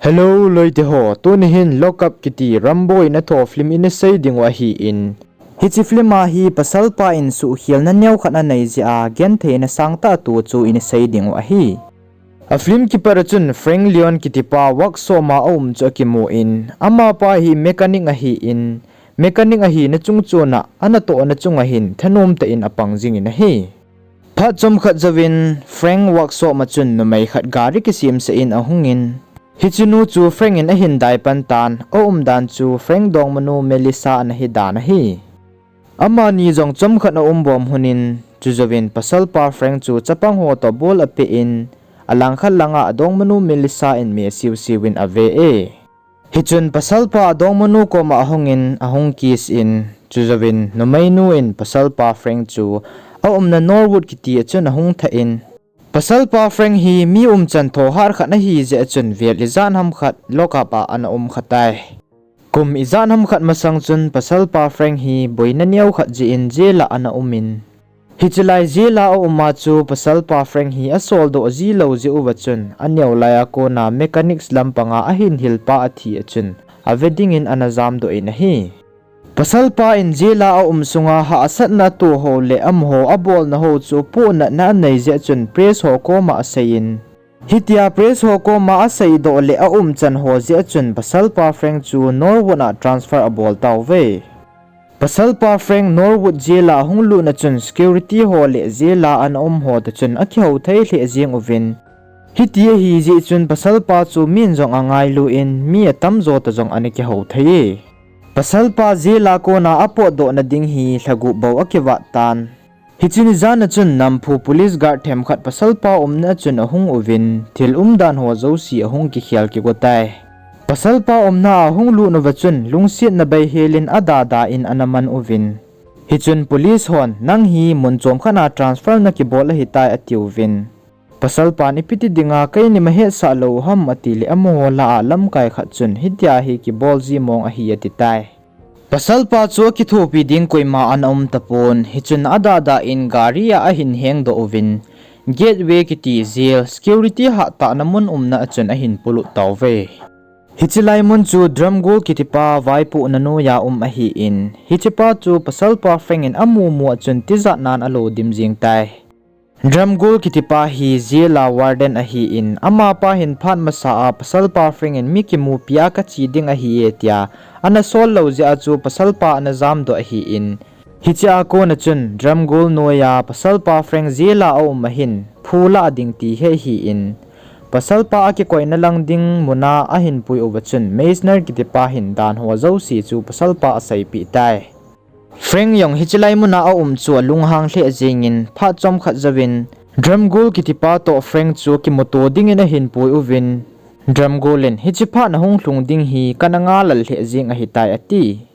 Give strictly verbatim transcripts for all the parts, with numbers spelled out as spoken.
Hello, loite ho, tuni hin Lock Up kiti Rambo in atho film in isei ding u ahin. Hiche film a hi pasalpa in suhkhelna neokhat anei jeh a, gentheina sangtah thu chu in isei ding u ahi. A film kipat a chun Frank Leon kitipa workshop a aum chu akimun, amapa hi mechanic ahin, mechanic ahina chung chun a, anatohna chunga hin thanom tah in apang jingin ahi. Phat chomkhat jouvin Frank workshop a chun numei khat gari kisemsah in ahungin, hiche nu chu Frank in ahin daipan tan, aumdan chu Frank dongmanu Melissa ana hidan ahi. Amani jong chomkhat aum bom lhonin, chujouvin pasalpa Frank chu chapang ho toh bol apeh in, alangkhat langa adongmanu Melissa in me siusiuvin ave e. Hichun pasalpa adongmanu koma ahungin, ahung kiss in, chujouvin numeinu in pasalpa Frank chu aumna Norwood kiti a chun ahung thah in, pasalpa Frank hi mi umchan thohhat khat ahi jeh a chun vel ijat ham khat Lock Up a ana um kha tai. Kum ijat ham khat masang chun pasalpa Frank hi boina neokhat jeh in jail a ana umin, hiche lai jail a aum a chu pasalpa Frank hi asoldoh jilou jeh uva chun, aneo laiya kona mechanics lampanga ahin hilpa athi a chun ave dingin ana jamdoh in ahi. Pasalpa in jail a aum sunga hahsatna atoh ho leh amaho abolna ho chu pohnatna anei jeh chun press ho koma aseiyin, hitia press ho koma aseidoh leh aumchan ho jeh chun pasalpa Frank chu Norwood a transfer abol tauve. Pasalpa Frank Norwood jail a ahung lutna chun security ho leh jail a ana um ho toh chun akihou thei lheh jeng uvin, hiti ahijeh chun pasalpa chu min jong angailu in mi atamjo toh jong ana kihou thei e. Pasalpa jail a kona apotdohna ding hi lhagup bou akivat tan. Hiche ni jan a chun Namphu police guard themkhat pasalpa umna a chun ahung uvin, thil umdan ho jouse ahung kikhel kigo tai. Pasalpa umna a ahung lut uva chun lungsetna bei helin adada in ana man uvin, hichun police hon, nang hi mun chomkhat a transfer nakibol ahitai, atiuvin, pasalpan ipiti dinga keini mahetsah lou u ham atileh amaho lah a lamkai khat chun hitia hi kibol ji mong ahi atitai. Pasalpa chu akithopi ding koima ana um tapon, hichun adada in gari a ahin hengdoh uvin, Gateway kiti jail security hattahna mun umna a chun ahin polut tauve. Hiche lai mun chu Drumgold kitipa vaipohna noiya um ahin, hichepa chu pasalpa Frank in amumu a chun tijatnan alo dim jeng tai. Drumgold kitipa hi jail a warden ahin, amapa hin phat masa a pasalpa Frank in mi kimupi a kache ding ahi e tia ana sol lou jeh a chu pasalpa ana jamdoh ahin, hichea kona chun Drumgold noiya pasalpa Frank jail a aum ahin, phu lah ding ti hi ahin, pasalpa akikoina lang ding muna ahin pui uva chun Meisner kitipa hin dan ho jouse chu pasalpa aseipeh tai. Frank jong hiche lai muna aum chu alunghang lheh jengin, phat chomkhat jouvin Drumgold kitipa toh Frank chu kimuto dingin ahin pui uvin, Drumgold in, hiche phat nahung lhung ding hi kana ngalal lheh jeng ahitai, ati.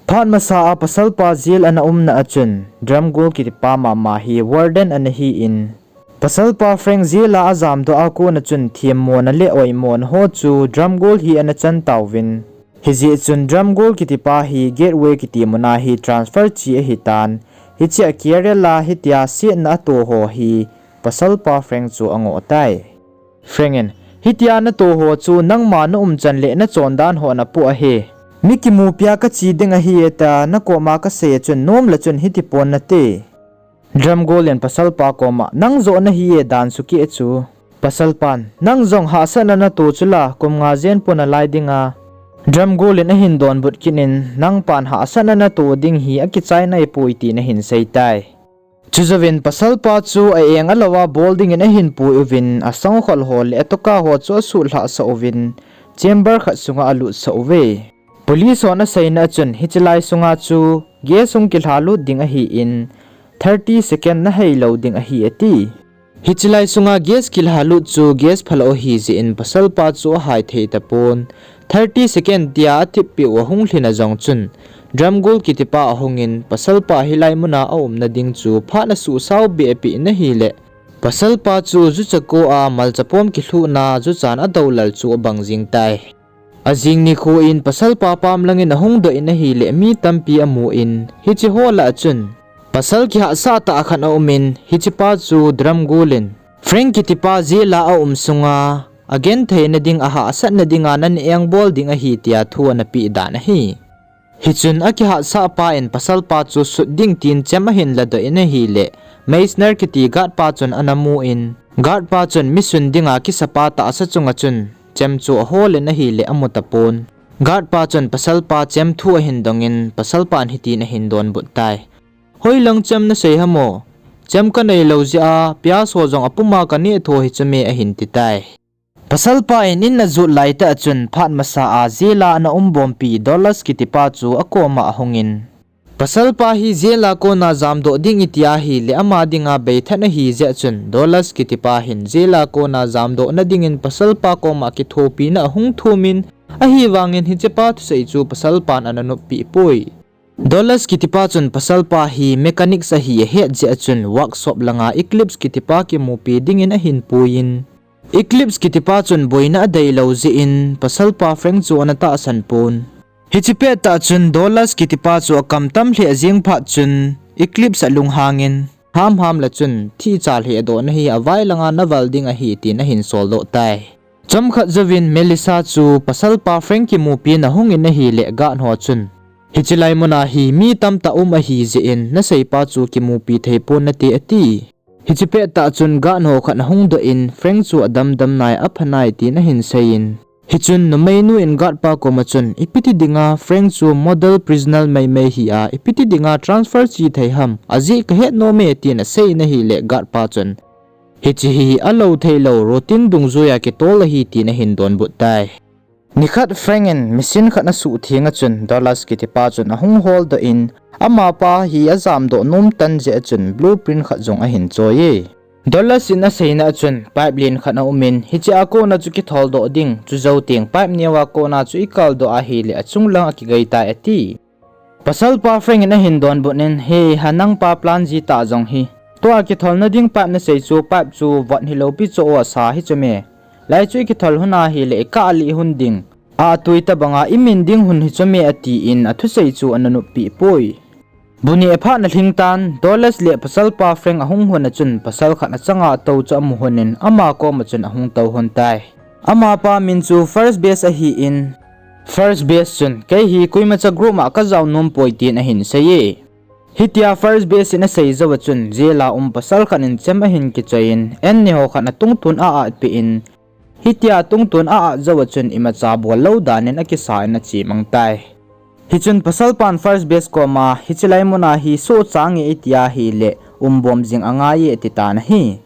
Phat masa a pasalpa jail ana umna a chun Drumgold kitipa mama hi warden ana hin, pasalpa Frank jail a ajamdoh a kona chun themmona le oimona ho chu Drumgold hi ana chan tauvin, hijeh chun Drumgold kitipa hi Gateway kiti muna hi transfer che ahitan, hichea career a hitia setna ato ho hi pasalpa Frank chu angoh tai. Frank in, hitia nato ho chu nangma naumchan leh nachondan ho napoh ahi. Mi kimupi a kache ding ahi e tia nakoma kasei a chun nomla chun hitipon nate. Drumgold in pasalpa koma, nang joh nahi e dan sukeh chu. Pasalpan, nang jong hahsatna nato chula, kum nga jen pon nalai dinga. Drumgold in ahin donbut kit in, nangpan hahsatna nato ding hi akichai naipoi ti nahin seitai. Chujouvin pasalpa chu a-eng alouva bol dingin ahin pui uvin, asangkhol ho leh atoka ho chu asutlhah sah uvin, chamber khat sunga alutsah uve. Police hon aseina a chun hiche lai sunga chu gas hung kilhalut ding ahin, thirty second naheilou ding ahi ati. Hiche lai sunga gas kilhalut chu gas phalou ahijeh in pasalpa chu ahaithei tapon, thirty second tia athippeh u ahung lhin a jong chun, Drumgold kitipa ahungin, pasalpa hilai muna aumna ding chu phat nasuhsao behpeh nahileh, pasalpa chu juchako a malchapom kilhuhna juchan adoulal chu abang jeng tai. Ajing nikho in pasalpa pam langin ahungdoh in ahileh mi tampi amun, hiche ho lah a chun pasal kihahsah tah khat aumin, hichepa chu Drumgold in Frank kitipa jail a aum sunga agenthei nading, ahahsat nading a nana engbol ding ahi tia thu ana peh dan ahi. Hichun akihatsah pa in pasalpa chu sut ding tin chem ahin ladoh in ahileh, Meisner kiti guard pa chun ana mu in, guard pa chun mi sun dinga kisapa tahsa chunga chun chem chu ahol in ahileh amu tapon. Guard pa chun pasalpa chem thu ahin dongin, pasalpan hitin ahin donbut tai. Hoilang chem nasei ham o? Chem kanei lou jeh a, piaso jong apuma kaneh tho hi chu me ahin ti tai. Pasalpa in in ajot laitah chun phat masa a jail a ana umbompi Dollars kitipa chu akoma ahungin, pasalpa hi jail a kona jamdoh ding iti ahileh ama dinga beithat ahi jeh chun Dollars kitipa hin jail a kona jamdoh nadingin pasalpa koma kithopina ahung thumin, ahivangin hichepa thusei chu pasalpan ana noppeh poi. Dollars kitipa chun pasalpa hi mechanics ahi ahet jeh a chun workshop langa Eclipse kitipa kimupi dingin ahin puiyin, Eclipse kitipa chun boina adeilou jeh in pasalpa Frank chu ana tahsan pon. Hiche pettah chun Dollars kitipa chu akam tam lheh jeng phat chun Eclipse alunghangin, hamham la chun thihcha lhehdohna hi avai langa naval ding ahi tin ahin soldoh tai. Chomkhat jouvin Melissa chu pasalpa Frank kimupin ahungin ahileh guard ho chun, hiche lai muna hi mi tamtah um ahi jeh in naseipa chu kimupi thei pon nate ati. Hiche pettah chun guard ho khat ahung doh in Frank chu adamdam nai apha nai tin ahin seiyin, hichun numeinu in guard pa koma chun, ipi ti dinga Frank chu model prisoner maimai hi a, ipi ti dinga transfer che thei ham, ajeh kahet nom e tin aseiyin ahileh guard pa chun, hiche hi alou theilou routine dungjuia kitol ahi tin ahin donbut tai. Nikhat Frank in machine khat asuhtheng a chun Dollars kitipa chun ahung holdoh in, amapa hi ajamdoh nom tan jeh a chun blueprint khat jong ahin choi e. Dollars in aseina a chun pipe len khat aumin, hiche a kona chu kitholdoh ding, chujou teng pipe neo a kona chu ikaldoh ahileh achunglang akigei tai ati. Pasalpa Frank in ahin donbut in, he ha nangpa plan ji tah jong hi, tua kitholna ding pipe nasei chu pipe chu vot hilou pi chu o asa hi chu me. Lai chu ikithol hun ahileh ikah lih hun ding, atui tobanga imin ding hun hi chu me atin athusei chu ana noppeh poi. Bu neh phat ana lhing tan, Dollars le pasalpa Frank ahung hun a chun pasal khat achanga atou chu amu hun in ama koma chun ahung tou hun tai. Amapa min chu First Base ahin, First Base chun kei hi koimacha group a kajao nom poi tin ahin sei e. Hitia First Base in asei jouva chun jail a um pasal khat in chem ahin kichoiyin, anneho khat atungtun a-atpeh in, hitia tungtun a-at jouva chun imacha bol lou dan in akisa in ache mang tai. Hichun pasalpan First Base koma, hiche lai muna hi sohcha nge iti ahileh umbom jing angai e ati tan ahi.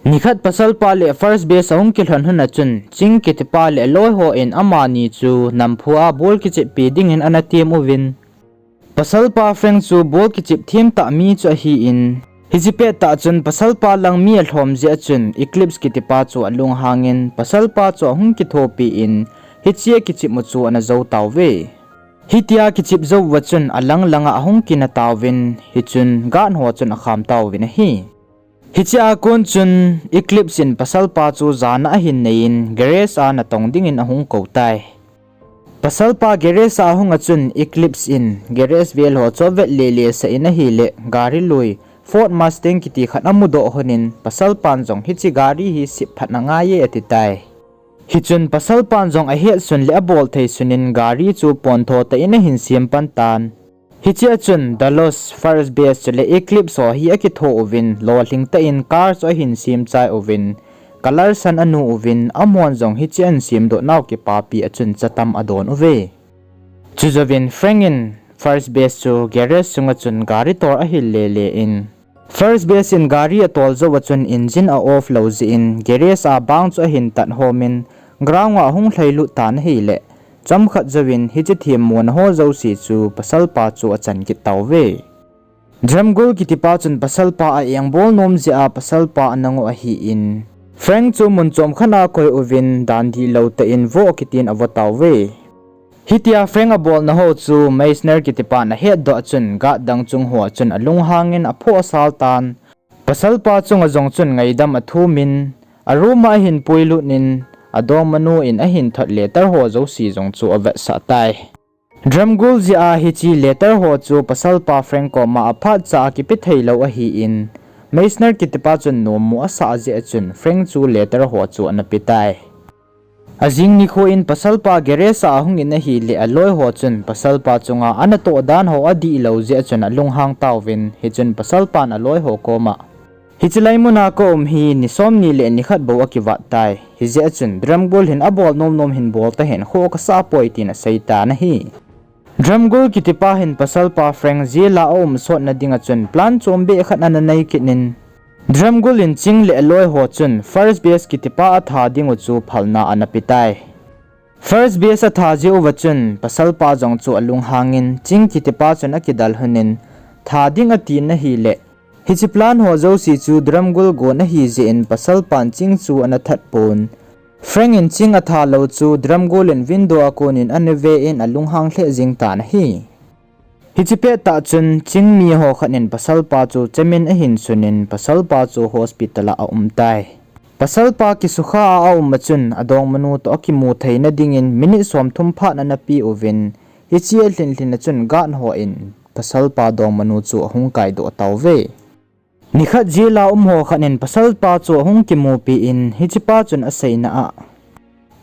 Nikhat pasalpa le First Base ahung kilhon hun a chun Ching kitipa le aloiho in amani chu namphu a ball kicheppi dingin ana tem uvin, pasalpa Frank chu ball kichep them tah mi chu ahin, hiche pettah chun pasalpa lang mi alhom jeh a chun Eclipse kitipa chu alunghangin pasalpa chu ahung kithopi in, hichea kichep u chu ana jou tauve. Hitia kichep jou uva chun alang langa ahung kina tauvin, hichun guard ho chun akham tauvin ahi. Hichea kon chun Eclipse in pasalpa chu jana ahin neiyin garage a natong dingin ahung kou tai. Pasalpa garage a ahunga chun Eclipse in garage vel ho chu avet lele sah in ahileh gari lui Ford Mustang kiti khat amudoh hun in pasalpan jong hiche gari hi sep phat angaiye ati tai. Hichun pasalpan jong ahetsun le abolthei sunin gari chu pontho tah in ahin sem pan tan. Hichea chun Dollars, First Base chule Eclipse ho hi akitho uvin, lolhing tah in car chu ahin sem chai uvin, colour san anu uvin, amahon jong hiche ahin semdoh nau kipapi a chun chatam adon uve. Chujouvin Frank in First Base chu garage sunga chun gari tor ahil lele in, First Base in gari atol jouva chun engine a off lou jeh in garage a bang chu ahin tat homin ground a ahung lhailut tan ahileh, chomkhat jouvin hiche themmona ho jouse chu pasalpa chu achan kit tauve. Drumgold kitipa chun pasalpa a engbol nom jeh a pasalpa ana ngoh ahin, Frank chu mun chomkhat a akoi uvin dan dihlou tah in vo kitin avo tauve. Hitia Frank abolna ho chu Meisner kitipan ahetdoh chun guard dang chung hoa chun alunghangin aphoh asal tan. Pasalpa chunga jong chun ngaidam athumin, a room a ahin puilut in, adongmanu in ahin thot letter ho jouse jong chu avetsah tai. Drumgold jeh a hiche letter ho chu pasalpa Frank koma aphatcha a kipe theilou ahin, Meisner kitipa chun nommo asah jeh a chun Frank chu letter ho chu ana pe tai. Ajing nikho in pasalpa garage a ahung in ahileh aloi ho chun pasalpa chunga ana toh dan ho adih lou jeh a chun alunghang tauvin, hichun pasalpan aloi ho koma, hiche lai muna ka um hi ni somni le ni khat bou akivat tai. Hijeh a chun Drumgold hin abol nom nom hin bol tahen, kho kasah poi, tin asei tan ahi. Drumgold kitipa hin pasalpa Frank jail a aum sotna dinga chun plan chombeh khat ana nei kit in, Drumgold in Ching le aloi ho chun First Base kitipa atha dingu chu phalna ana pe tai. First Base atha jeh uva chun pasalpa jong chu alunghang in, Ching kitipa chun akidal lhon in, tha ding atin ahileh, hiche plan ho jouse chu Drumgold gon ahijeh in pasalpan Ching chu ana that pon, Frank in Ching atha lou chu Drumgold in window a kon in ana ve in alunghang lheh jeng tan ahi. Hiche pettah chun Ching mi ho khat in pasalpa chu chemin ahin sun in pasalpa chu hospital a aum tai. Pasalpa kisukha a aum a chun adongmanu toh akimu theina dingin minute somthum phat ana pe uvin, hiche alhin lhin a chun guard hon pasalpa dongmanu chu ahung kaidoh tauve. Nikhat jail a um ho khat in pasalpa chu ahung kimupi in, hichepa chun aseina a,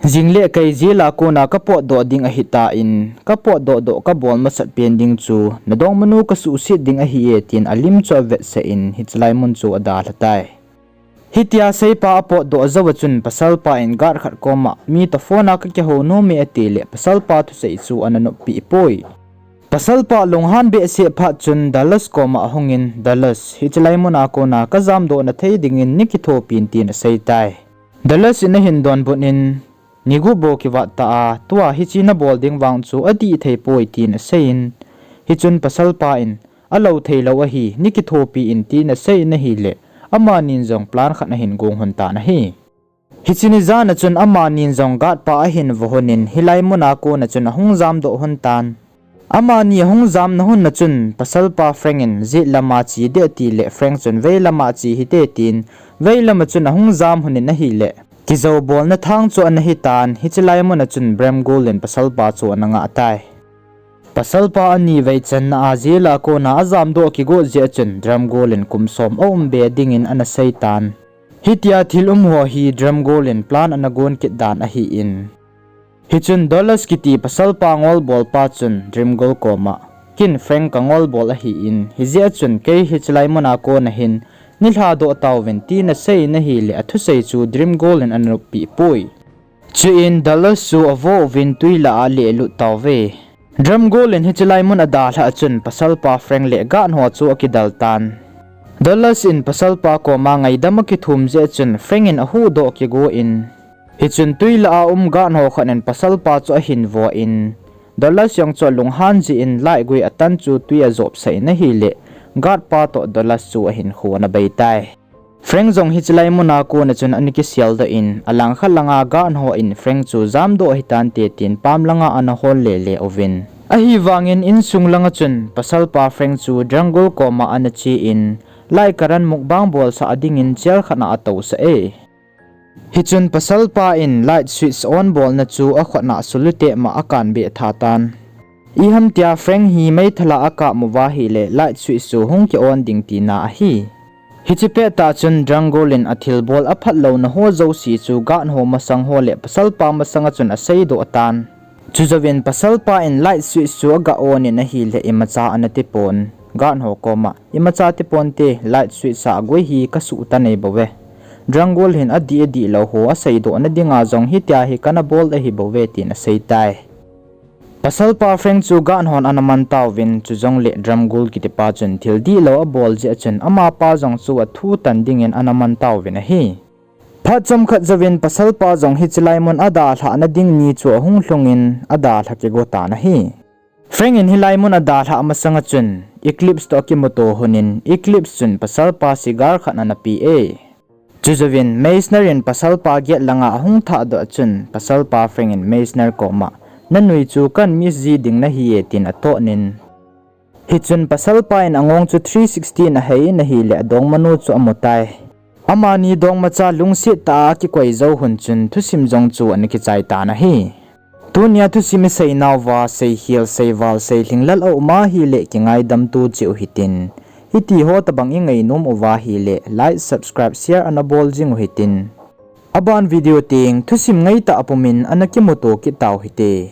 jing le kei jail a kona kapotdoh ding ahitan, kapotdoh doh kabol masat pen ding chu nadongmanu kasuhset ding ahi e, tin alim chu avetsah in hiche lai mun chu adalha tai. Hitia seipa apotdoh jou a chun pasalpa in guard khat koma mi toh phone a kakihou nom e atile pasalpa thusei chu ana noppeh poi. Pasalpa lunghan behseh phat chun Dallas koma ahung in, Dallas, hiche lai muna kona kajamdoh na thei dingin nei kithopi in, tin asei tai. Dallas in ahin donbut in, ni gup bou kivat ta a, tua hiche nabol ding vang chu adih thei poi, tin asei in, hichun pasalpa in, alou thei lou ahi, nei kithopi in, tin asei in ahileh, amanin jong plan khat ahin gong lhon tan ahi. Hiche ni jan a chun amanin jong guard pa ahin vo lhon in, hilai muna kona chun ahung jamdoh lhon tan. Amani ahung jamna lhon a chun pasalpa Frank in jet lama che ding atile Frank chun vei lama che hite, tin vei lama chun ahung jam lhon in ahileh, kijou bolna thang chu ana hitan, hiche lai muna chun Drumgold in pasalpa chu ana ngah tai. Pasalpa anivei channa a jail a kona ajamdoh kigot jeh a chun Drumgold in kum som aum be dingin ana sei tan. Hitia thil um ho hi Drumgold in plan ana gon kit dan ahin, hichun Dallas kiti pasalpa ngolbolpa chun Drumgold koma, ken Frank kangolbol ahin, hijeh a chun kei hiche lai muna kona hin nei lhadoh tauvin, tin asei in ahileh athusei chu Drumgold in ana noppeh poi. Chuin Dallas chu avo uvin twi lah a alehlut tauve. Drumgold in hiche lai mun adalhah a chun pasalpa Frank le guard ho chu akidal tan. Dallas in pasalpa koma ngaidam akithum jeh a chun Frank in ahuhdoh kigo in, hichun twi lah a um guard ho khat in pasalpa chu ahin vo in, Dallas jong chu alunghan jeh in light gui atan chu twi ajopsah in ahileh, guard pa toh Dallas chu ahinkho ana bei tai. Frank jong hiche lai muna kona chun ana kiseldoh in, alangkhat langa guard hon Frank chu jamdoh hitante tin pam langa ana hol lele uvin, ahivangin insung langa chun pasalpa Frank chu Drumgold koma ana che in, light current mukbang bolsah dingin chair khat a atousah e. Hichun pasalpa in light switch on bolna chu akhut a solitep ma akanbeh tha tan. Iham tia Frank hi meithal a akap uva ahileh light switch chu hung ki on ding tina ahi. Hiche pettah chun Drumgold in athilbol aphatlouna ho jouse chu guard ho masang ho le pasalpa masanga chun aseidoh tan. Chujouvin pasalpa in light switch chu aga on in ahileh imacha ana tipon. Guard ho koma, imacha tiponte, light switch a gui hi kasuhtan ahibouve. Drumgold hin adih adih lou ho aseidohna dinga jong hitia hi kana bol ahibouve, tin asei tai. Pasalpa Frank chu guard hon ana man tauvin, chujongle Drumgold kitipa chun thil dihlou abol jeh a chun amapa jong chu athutan dingin ana man tauvin ahi. Phat chomkhat jouvin pasalpa jong hiche lai mun adalhahna ding ni chu ahung lhungin adalha kigo tan ahi. Frank in hilai mun adalhah masanga chun Eclipse toh akimuto lhonin, Eclipse chun pasalpa cigar khat ana pe e. Chujouvin Meisner in pasalpa gate langa ahung thahdoh a chun pasalpa Frank in Meisner koma, nanui chu kan miss ji ding nahi e, tin atonin, hichun pasalpa in angong chu three sixty in ahei in ahile adongmanu chu amutai. Amani dongmacha lungset tah a akikoi jou lhon chun thusim jong chu ana kichai tan ahi. Tunia thusim iseinauva seikhel, seival, seilhinglel aum ahile kingaidamto cheh u hitin, hitiho tobang ingainom uva ahile like, subscribe, share ana bol jing u hitin. Aban video teng thusim ngaitah pumin ana kimuto kit tau hite.